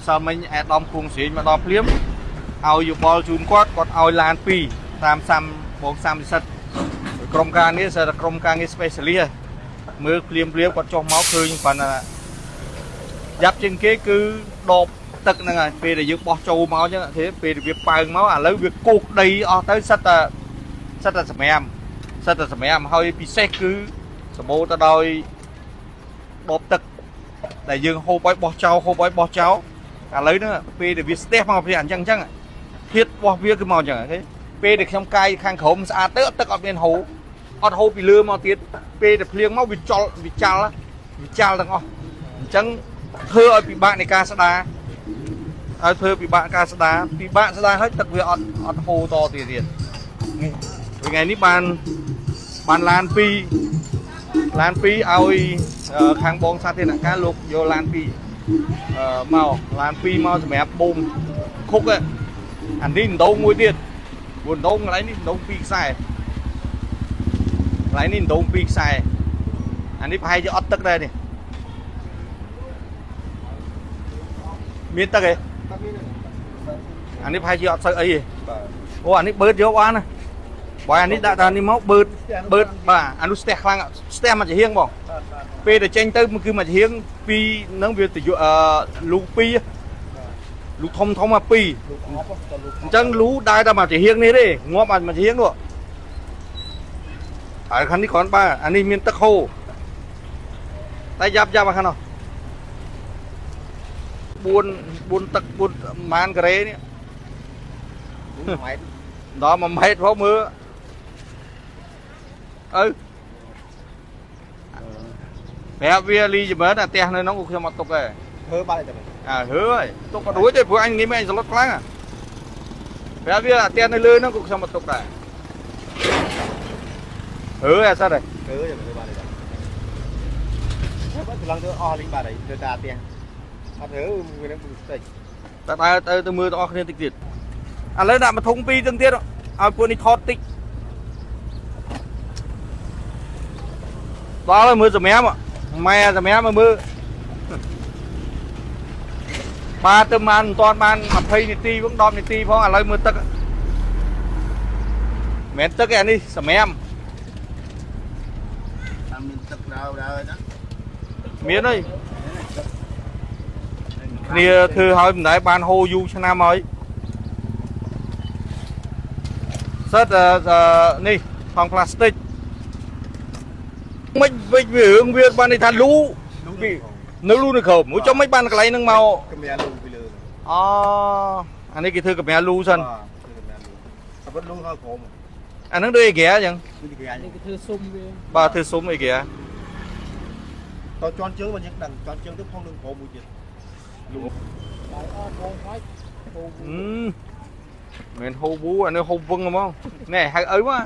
សាមិញអេដាមគង់ស្រីមកដល់ភ្លាមឲ្យយោបល់ជូនគាត់គាត់ឲ្យឡាន2តាមសាំបងសាំនិស្សិតក្រុមការងារសិតតែក្រុមការងារ specialist មើលភ្លាមភ្លាមគាត់ចុះមកឃើញគាត់ថាយ៉ាប់ជាងគេគឺដបទឹកហ្នឹងហើយពេលដែលយើងបោះចូលមកអញ្ចឹងទេពេលដែលវាប៉ើងមកឥឡូវវាគោកដីអស់ទៅសិតតែសិតតែសម្រាមសិតតែសម្រាមហើយពិសេសគឺសម្បូរទៅដោយដបទឹកដែលយើងហូបឲ្យបោះចោលហូបឲ្យបោះចោលឥឡូវហ្នឹងពេលដែលវាស្ទះមកវាអញ្ចឹងអញ្ចឹងធាតុរបស់វាគឺមកអញ្ចឹងទេពេលដែលខ្ញុំកាយខាងក្រោមស្អាតទៅទឹកអត់មានហូរអត់ហូរពីលើមកទៀតពេលដែលភ្លៀងមកវាចល់វាចាល់វាចាល់ទាំងអស់អញ្ចឹងធ្វើឲ្យពិបាកនៃការស្ដារឲ្យធ្វើពិបាកការស្ដារពិបាកស្ដារហើយទឹកវាអត់អត់ហូរតទៀតទៀតនេះថ្ងៃនេះបានបានឡាន2ឡាន2ឲ្យខាងបងសាធារណការលោកយកឡាន2អឺមកឡាន2មកសម្រាប់បូមខុកអានេះដងមួយទៀតព្រោះដងកន្លែងនេះដង2ខ្សែកន្លែងនេះដង2ខ្សែអានេះប្រហែលជាអត់ទឹកដែរនេះមានទឹកទេអានេះប្រហែលជាអត់សូវអីទេ បាទ អូអានេះបឺតយកបានណាបើអានេះដាក់តានេះមកបឺតបឺតបាទអានោះស្ទះខ្លាំងស្ទះមកចំហៀងបងពេលដែលចេញទៅគឺមកចំហៀងពីរហ្នឹងវាទៅអឺលូពីរលូធំធំមកពីរ លោកអបទៅលោក អញ្ចឹងលូដើរតែមកចំហៀងនេះទេងាប់អាមកចំហៀងនោះហើយខាងនេះគ្រាន់បើអានេះមានទឹកហូរតែយ៉ាប់យ៉ាប់អាខាងនោះ4 4ទឹក4ប្រហែលការ៉េនេះ ម៉ែត្រ ដល់1ម៉ែត្រផងមើលអើប្រាប់វាលីចម្រើនអាផ្ទះនៅនោះខ្ញុំអត់ទុកទេ ធ្វើបាត់តែ អាហើយទុកអត់រួចទេព្រោះអញនេះមិនអញសឡុតខ្លាំងប្រាប់វាអាផ្ទះនៅលើនោះក៏ខ្ញុំអត់ទុកដែរហើយអាសិតហើយ ធ្វើចាំធ្វើបាត់តែបាត់ច្រឡំទៅអស់លីងបាត់ហើយទៅតាផ្ទះអត់ធ្វើវានឹងស្តិច តែដើរទៅទៅមើលទាំងអស់គ្នាតិចទៀតឥឡូវដាក់មួយធុងពីរទាំងទៀតឲ្យពួកនេះថតតិចដល់ហើយមើលសម្រាប់ម៉ែសម្រាប់មើលបាទទៅបានមិនតាន់បាន20នាទីផង10នាទីផងឥឡូវមើលទឹកមិនមែនទឹកទេអានេះសម្រាប់ តាមមានទឹកដើរដើរណា មានហើយគ្នាធ្វើហើយមិនដែលបានហូរយូរឆ្នាំហើយសិតនេះថងផ្លាស្ទិកមិនវិញវារឿងវាបានន័យថាលូនៅលូនៅក្រោមមួយចុះមិនបានកន្លែងហ្នឹងមក កម្រាលលូពីលើ អូអានេះគេធ្វើកម្រាលលូសិន ធ្វើកម្រាលលូតែពិតលូនៅក្រោម អាហ្នឹងដូចអីគេអញ្ចឹង គឺគេ នេះគេធ្វើស៊ុំវា បាទធ្វើស៊ុំអីគេ តជន់ជើងបើយើងដឹងជន់ជើងទៅផងនឹងក្រោមមួយទៀតលូ បាយអត់បងខ្លាចហូប មិនហូវូអានេះហូវឹងហ្មងណែហៅឪមក